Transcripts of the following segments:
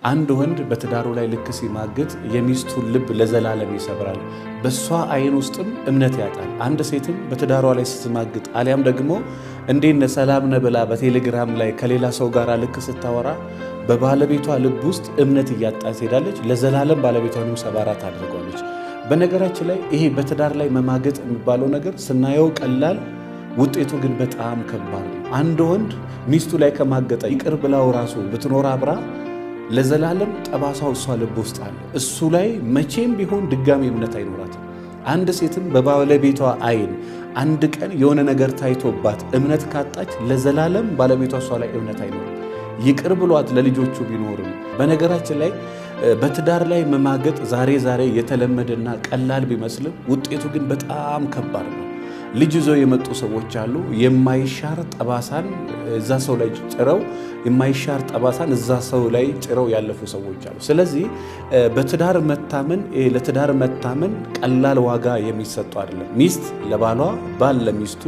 አንድ ወንድ በትዳሩ ላይ ልክ ሲማግጥ የሚስቱን ልብ ለዘላለም ይሰብራል። በእሷ አይን ውስጥም እምነት ያጣል። አንድ ሴትም በትዳሯ ላይ ስትማግጥ አሊያም ደግሞ እንዴት ነህ ሰላም ነህ ብላ በቴሌግራም ላይ ከሌላ ሰው ጋር ልክ ስታወራ በባለቤቷ ልብ ውስጥ እምነት እያጣች ትሄዳለች። ለዘላለም ባለቤቷንም ሰባራ ታደርገዋለች። በነገራችን ላይ ይሄ በትዳር ላይ መማገጥ የሚባለው ነገር ስናየው ቀላል፣ ውጤቱ ግን በጣም ከባድ ነው። አንድ ወንድ ሚስቱ ላይ ከማገጠ ይቅር ብላው ራሱ ብትኖር አብራ ለዘላለም ጠባሳው እሷ ልብ ውስጥ አለ። እሱ ላይ መቼም ቢሆን ድጋሚ እምነት አይኖራትም። አንድ ሴትም በባለቤቷ አይን አንድ ቀን የሆነ ነገር ታይቶባት እምነት ካጣች ለዘላለም ባለቤቷ እሷ ላይ እምነት አይኖርም። ይቅር ብሏት ለልጆቹ ቢኖርም። በነገራችን ላይ በትዳር ላይ መማገጥ ዛሬ ዛሬ የተለመደና ቀላል ቢመስልም ውጤቱ ግን በጣም ከባድ ነው። ልጅ ይዘው የመጡ ሰዎች አሉ። የማይሻር ጠባሳን እዛ ሰው ላይ ጭረው የማይሻር ጠባሳን እዛ ሰው ላይ ጭረው ያለፉ ሰዎች አሉ። ስለዚህ በትዳር መታመን፣ ለትዳር መታመን ቀላል ዋጋ የሚሰጠው አይደለም። ሚስት ለባሏ፣ ባል ለሚስቱ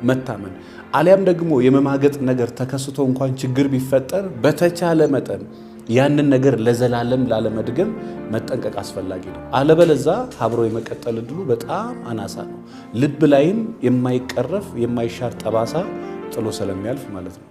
መታመን አሊያም ደግሞ የመማገጥ ነገር ተከስቶ እንኳን ችግር ቢፈጠር በተቻለ መጠን ያንን ነገር ለዘላለም ላለመድገም መጠንቀቅ አስፈላጊ ነው። አለበለዛ አብሮ የመቀጠል እድሉ በጣም አናሳ ነው። ልብ ላይም የማይቀረፍ የማይሻር ጠባሳ ጥሎ ስለሚያልፍ ማለት ነው።